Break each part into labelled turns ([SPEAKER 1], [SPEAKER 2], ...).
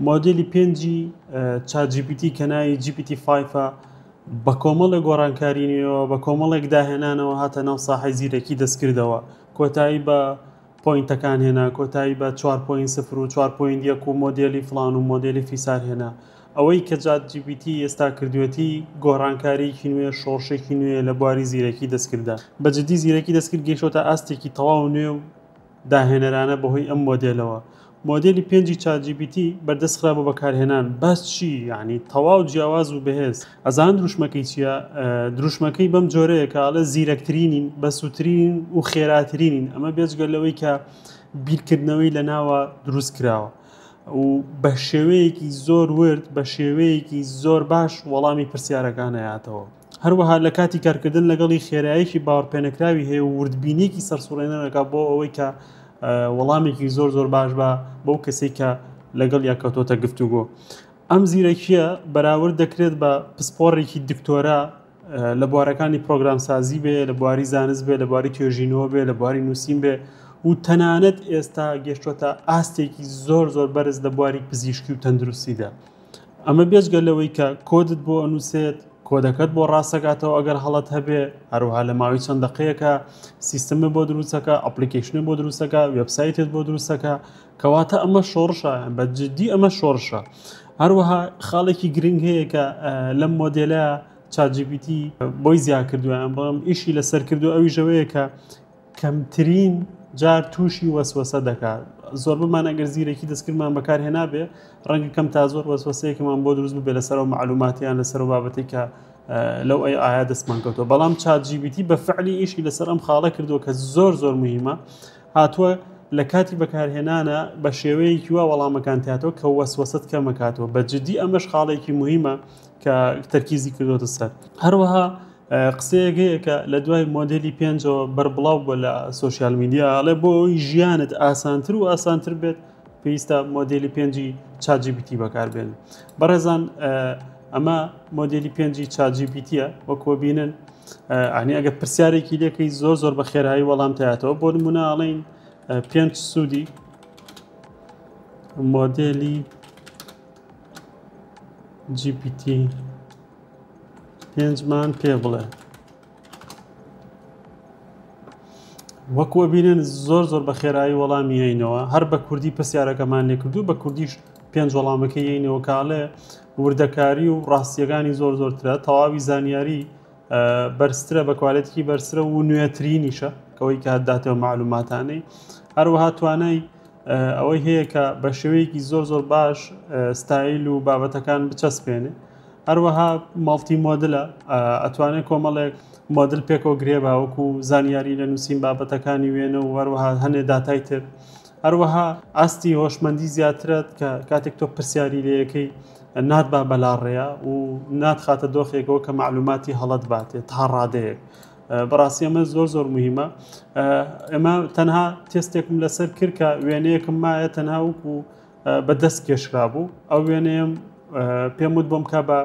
[SPEAKER 1] مۆدێلی پێنجی ChatGPT کە ناوی GPT five ە بە کۆمەڵێک گۆڕانکاری نوێەوە بە کۆمەڵێک داهێنانەوە هاتە ناو ساحەی زیرەکی دەستکردەوە کۆتایی بە point ەکان هێنا کۆتایی بە 4.0 و 4.1 و مۆدێلی فلان و مۆدێلی فیسار هێنا. ئەوەی کە ChatGPT ئێستا کردوێتی گۆڕانکاریی نوێ شۆڕشێکی نوێ لە بواری زیرەکی دەستکردا. بە جدی زیرەکی دەستکرد گەیشتۆتە ئاستێکی تەواو نوێ و داهێنەرانە بەهۆی ئەم مۆدێلەوە. مۆدێلی پێنجی ChatGPT بەردەست خرا بۆ بەکارهێنان. بەس چی؟ یعنی تەواو جیاواز و بەهێز. ئەزان دروشمەکەی چییە؟ دروشمەکەی بەم جۆرەیە کە ئەڵێ زیرەکترینین، بەسوودترینین و خێراترینین. ئەمە بێجگە لەوەی کە بیرکردنەوەی لە ناوە دروست کراوە و بە شێوەیەکی زۆر ورد، بە شێوەیەکی زۆر باش وەڵامی پرسیارەکان ئەیاتەوە. هەروەها لە کاتی کارکردن لەگەڵی خێرایەکی باوەڕپێنەکراوی هەیە و وردبینیەکی سەرسوڕێنەرەکە بۆ ئەوەی کە وەڵامێکی زۆر زۆر باش بە بەو کەسێک کە لەگەڵ یاکەوتۆتە گفتوگۆ. ئەم زیرەکیە بەراورد دەکرێت بە پسپۆڕێکی دکتۆرا لە بوارەکانی پرۆگرامسازی بێ، لە بواری زانست بێ، لە بواری توێژینەوە بێ، لە بواری نووسین بێ و تەنانەت ئێستا گەشتۆتە ئاستێکی زۆر زۆر بەرز لە بواری پزیشکی و تەندروستیدا. ئەمە بێجگە لەوەی کە کۆدت بۆ ئەنووسێت، کۆدەکەت بۆ ڕاستەکاتەوە ئەگەر هەڵەت هەبێ، هەروەها لە ماوەی چەند دقەیەکە سیستەمە بۆ دروستەکە، application ە بۆ دروستەکە، وێبسایتت بۆ دروستەکە، کەواتە ئەمە شۆڕشە، بە جدی ئەمە شۆڕشە. هەروەها خاڵێکی گرنگ هەیە کە لەم مۆدێلە ChatGPT بۆی زیا کردووە، ئەم بڵێم ئیشی لەسەر کردو، ئەویش ئەوەیە کە کەمترین جار تووشی وەسوەسە دەکات. زۆربەمان ئەگەر زیرەکی دەستکردمان بەکارهێنابێ ڕەنگە کەم تا زۆر وەسوەسەیەکمان بۆ دروست ببێ لەسەر ئەو مەعلوماتیان لەسەر ئەو بابەتێک کە لەو AI ە دەستمان کەوتووە. بەڵام ChatGPT بە فعلی ئیشی لەسەر ئەم خاڵە کردووە کە زۆر زۆر مهمە. هاتووە لە کاتی بەکارهێنانە بە شێوەیەکی وا وەڵامەکان تیاتەوە کە وەسوەسەت کەمەکاتەوە. بە جدی ئەمەش خاڵێکی مهمە کە تەرکیزی کردوتە سەر. هەروەها قسەیەک هەیە کە لە دوای مۆدێلی پێنجەوە بەربڵاو بووە لە social media، ئەڵێ بۆ ئەوەی ژیانت ئاسانتر و ئاسانتر بێت پێویستە مۆدێلی پێنجی ChatGPT بەکاربێن. بەڕێزان ئەمە مۆدێلی پێنجی ChatGPT یە وەکوە بینن. ئەنی ئەگەر پرسیارێکی لێکەی زۆر زۆر بە خێرایی وەڵام تایەتەوە. بۆ نمونە ئەڵێین پێنج سوودی مۆدێلی GPT پێنجمان پێ بڵێ. وەکو ئەبینن زۆر زۆر بە خێرایی وەڵامی یەینەوە. هەر بە کوردی پرسیارەکەمان لێکردو بە کوردیش پێنج وەڵامەکە یەینەوە کاڵێ وردەکاری و ڕاستیەکانی زۆر زۆرترە، تەواوی زانیاری بەرزترە، بە quality ی بەرزترە و نوێترینیشە کەەوەی کە داتەوە معلوماتانەی. هەروەها توانای ئەوەی هەیە کە بە شێوەیەکی زۆر زۆر باش ستایل و بابەتەکان بچەسپێنێ. هەروەها multi model ە، ئەتوانێت کۆمەڵێک مۆدل پێکەوە گرێ بە وەکو زانیاری لە نووسین، بابەتەکانی وێنە و هەروەها هەنێ داتای تر. هەروەها ئاستی هۆشمەندی زیاترە کە کاتێک تۆ پرسیاری لەیەکەی ناتبا بەلاڕێیە و ناتخاتە دۆخێکەوە کە معلوماتی هەڵەت باتێ تا ڕادەیەک. بەڕاستی ئەمە زۆر زۆر مهمە. ئێمە تەنها تێستێکم لەسەر کرد کە وێنەیەکم مایە تەنها وەکو بە دەست کێشرا بوو. ئەو وێنەیەم پێم وت بۆم کا بە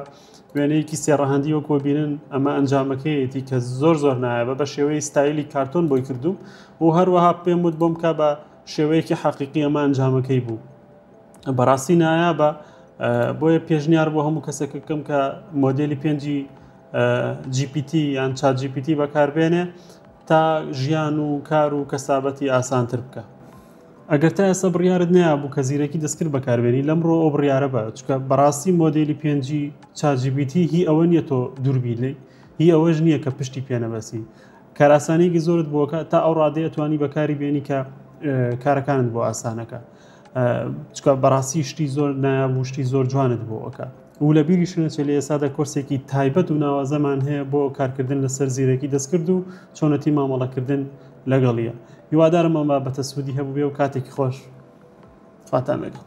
[SPEAKER 1] وێنەیەکی سێڕەهەندی وەکو بینن ئەمە ئەنجامەکەیەتی کە زۆر زۆر نایابە بە شێوەی ستایلی کارتۆن بۆی کردوم و هەروەها پێم وت بۆم کا بە شێوەیەکی حەقیقی ئەمە ئەنجامەکەی بوو. بەڕاستی نایابە. بۆیە پێشنیار بۆ هەموو کەسێک بکەم کە مۆدێلی پێنجی GPT یان ChatGPT بەکاربێنێ تا ژیان و کار و کەسابەتی ئاسانتر بکە. ئەگەر تا ئێستا بڕیارت نەیابوو کە زیرەکی دەستکرد بەکاربێنی لەمڕۆ ئەو بڕیارە بە، چونکە بەڕاستی مۆدێلی پێنجی ChatGPT هی ئەوە نییە تۆ دووربی لێی، هی ئەوەش نییە کە پشتی پێنەبەسی. کارئاسانیەکی زۆرت بۆکە تا ئەو ڕادەیە توانی بەکاری بێنی کە کارەکانت بۆ ئاسانەکە. چونکە بەڕاستی شتی زۆر نایاب و شتی زۆر جوانت بۆ ئەکا. و لە بیریش نەچێت لە ئێستادا کۆرسێکی تایبەت و ناوازەمان هەیە بۆ کارکردن لەسەر زیرەکی دەستکرد و چۆنەتی مامەڵەکردن لەگەڵیە. هیوادارم ئەم بابەتە سوودی هەبوو بێ و کاتێکی خۆش خواتان لەگەڵ.